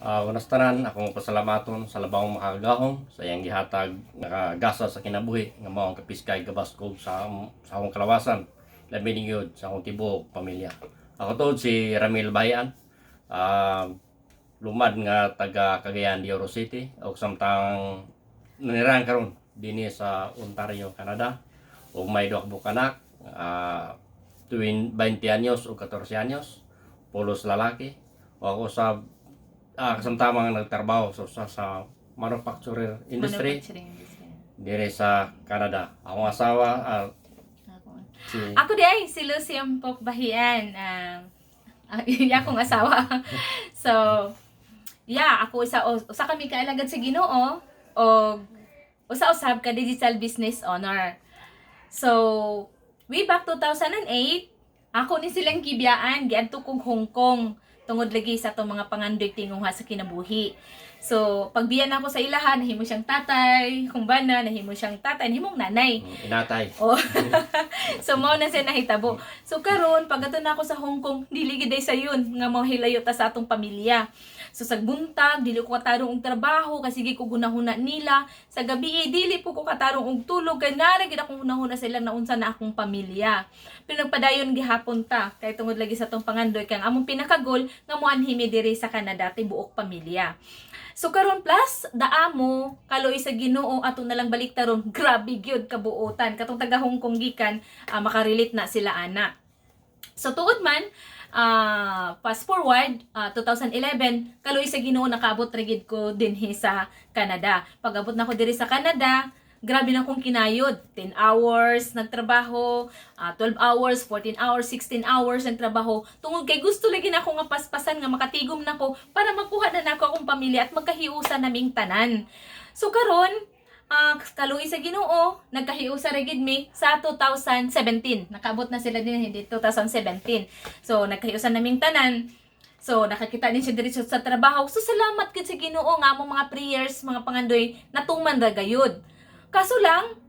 Una sa tanan, akong pasalamaton sa Labawong Makagagahom sa iyang gihatag nga gasa sa kinabuhi nga mao ang kapiskay gabaskog sa akong kalawasan, labi ni gyud sa akong tibuok pamilya. Ako tuod si Ramil Bayan, lumad nga taga Cagayan de Oro City ug samtang nanirahan karon dinhi sa Ontario, Canada, ug may duha ka buok anak, tuwing 20 anyos ug 14 anyos, pulos lalaki. O ako sa kasamtamang nagtrabaho sa manufacturer industry Manufacturing industry. Dire sa Canada. Akong asawa Ako. Si Ako diay si Lucy Ampok Bahian, ang akong asawa. So, yeah, ako isa usa kami kaalagad sa Ginoo og usa usab ka digital business owner. So, way back 2008, ako ni silang gibiyaan, giadto kog Hong Kong tungod lagi sa atong mga pangandoy tinguha sa kinabuhi. So, pagbiya na ako sa ilahan, nahimo siyang tatay, kung bana, nahimo siyang tatay, nahimong nanay. Inatay. Oh. So mao na siya nahitabo. So karon pag-adto na ako sa Hong Kong, dili gid day sayon nga mohilayo ta sa atong pamilya. So sa buntag dili ko katarong og trabaho kasi sige ko gunahuna nila. Sa gabi eh, dili po ko katarong og tulog kay nara gid akong hunahuna sila na unsa na akong pamilya. Pero nagpadayon gihapon ta kay tungod lagi sa atong pangandoy kay ang among pinaka-goal nga moanhi mi diri sa Canada tibuok pamilya. So karon plus daamo kaluoy sa Ginoo ato na lang balik taron, grabe gyud kabuotan katong taga Hong Kong gikan, makarelate na sila ana. So tuod man, fast forward 2011, kaluoy sa Ginoo nakaabot ra gid ko dinhi sa Canada. Pag-abot na ko diri sa Canada, grabe na akong kinayod. 10 hours nagtrabaho, 12 hours, 14 hours, 16 hours nagtrabaho. Tungod kay gusto lagi na ako nga paspasan nga makatigom nako para makuha na nako akong pamilya at magkahiusa naming tanan. So karon, kaluoy sa Ginoo, nagkahiusa ra gid mi sa 2017. Nakaabot na sila din hindi 2017. So nagkahiusa naming tanan. So nakakita din siya diretso sa trabaho. So salamat gid sa Ginoo nga among mga prayers, mga pangandoy natuman ra gayud. Kaso lang,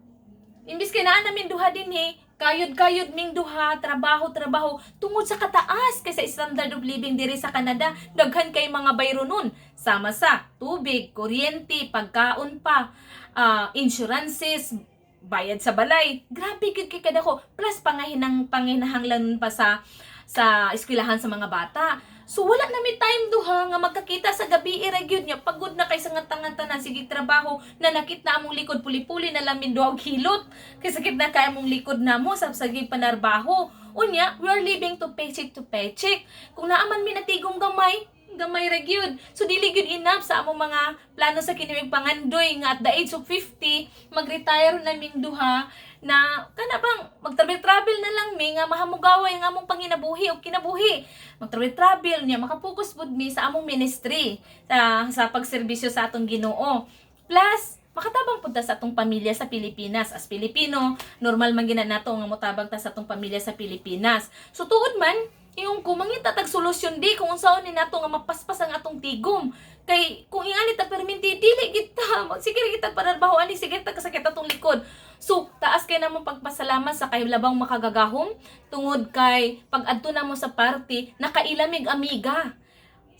imbis kay naa namin duha dinhi, kayod-kayod ming duha, trabaho, trabaho, tungod sa kataas kay sa standard of living diri sa Canada, daghan kay mga bayronon. Sama sa tubig, kuryente, pagkaon pa, insurances, bayad sa balay. Grabe gid kay kadako. Plus pangahinang panginahanglan pa sa eskwelahan sa mga bata. So wala na mi time duha nga magkakita sa gabi ira gyud nya pagod na kay sa ngantang-ngantanan sige trabaho na nakit na among likod, puli-puli na lang min duha og hilot kay sakit na kay among likod namo sa sige panarbaho. Unya, we are living to paycheck to paycheck. Kung naaman mi natigom gamay, gamay ra gyud. So dili gyud enough sa among mga plano sa kinabuhi pangandoy nga at the age of 50 mag-retire na ming duha na kana bang mag-travel travel na lang mi nga mahamugaway ang among panginabuhi o kinabuhi. Mag-travel travel niya makapokus pud mi sa among ministry sa pagserbisyo sa atong Ginoo. Plus makatabang pud ta sa atong pamilya sa Pilipinas. As Pilipino, normal man gina nato nga motabang ta sa atong pamilya sa Pilipinas. So tuod man, yung kung mangita tag solusyon di kung unsaon ni nato nga mapaspas ang atong tigom. Kay kung ingali ta perminti dili gid ta sige ra kita panarbaho ani, sige ta kasakit atong likod. So taas kay namo pagpasalamat sa kay Labawong Makagagahom tungod kay pag-adto namo sa party nakailamig amiga.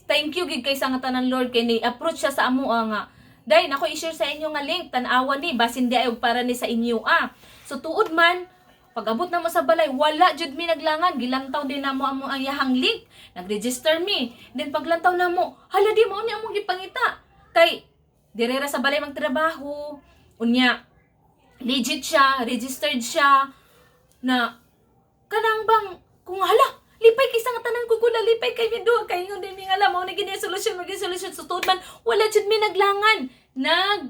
Thank you gid kay sa nga tanan Lord kay ni approach siya sa amo nga, "Day, nako i-share sa inyo nga link, tan-awa ni, basin di ay og para ni sa inyo ah." So tuod man, pag abot na mo sa balay, wala jud mi naglangan, gilantaw din namo amo ang yahang link. Nag-register mi. Then paglantaw namo, hala, di mo ni among gipangita. Kay dire ra sa balay magtrabaho. Unya, legit siya, registered siya na kanang bang kung hala lipay kay sa nga tanan ko kula lipay kay mi duha kay ingon din mi nga mao na gini solusyon, magi solusyon. So tuod man, wala jud mi naglangan, nag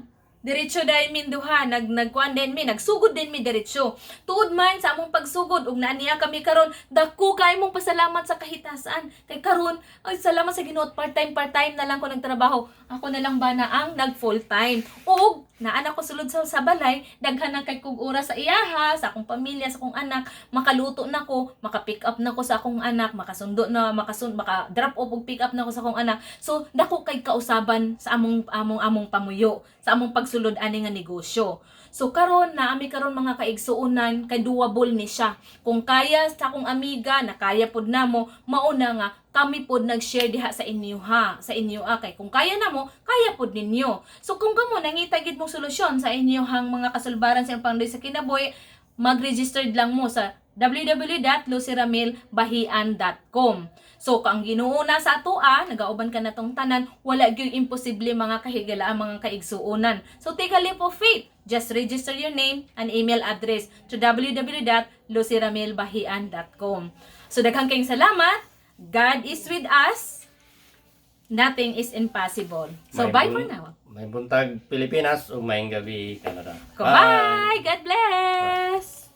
diretso dahil min duha, nagkuan din mi, nagsugod din mi diretso. Tuod man sa among pagsugod ug naa niya kami karon, dako kay mong pasalamat sa kahitasan kay karon ay salamat sa Ginoo, part-time part-time na lang ko nagtrabaho. Ako na lang ba na ang nag full time ug naa na ko sulod sa balay, daghan na kay kog oras sa iyaha, sa akong pamilya, sa akong anak. Makaluto na ko, maka-pick up na ko sa akong anak, makasundo na, maka drop off ug pick up na ko sa akong anak. So dako kay kausaban sa among pamuyo, sa among pagsugod. magsulod ani nga negosyo. So karon na ami karon, mga kaigsuonan, kay doable ni siya. Kung kaya sa akong amiga, na kaya pod namo, mauna nga kami pod nag-share diha sa inyo ha, sa inyo ah, kay kung kaya namo, kaya pod ninyo. So kung kamo nangita gid mong solusyon sa inyohang mga kasulbaran sa inyong pangdoy sa kinabuhi, mag-registered lang mo sa www.lucyramilbahian.com. So, kung ang Ginoo na sa atoa, nagauban ka na tong tanan, wala gyud imposible, mga kahigalaan, mga kaigsuonan. So, take a leap of faith. Just register your name and email address to www.lucyramilbahian.com. So, daghang kayong salamat. God is with us. Nothing is impossible. So, May bye for now. Maayong buntag, Pilipinas, ug maayong gabi, Canada. Bye! God bless!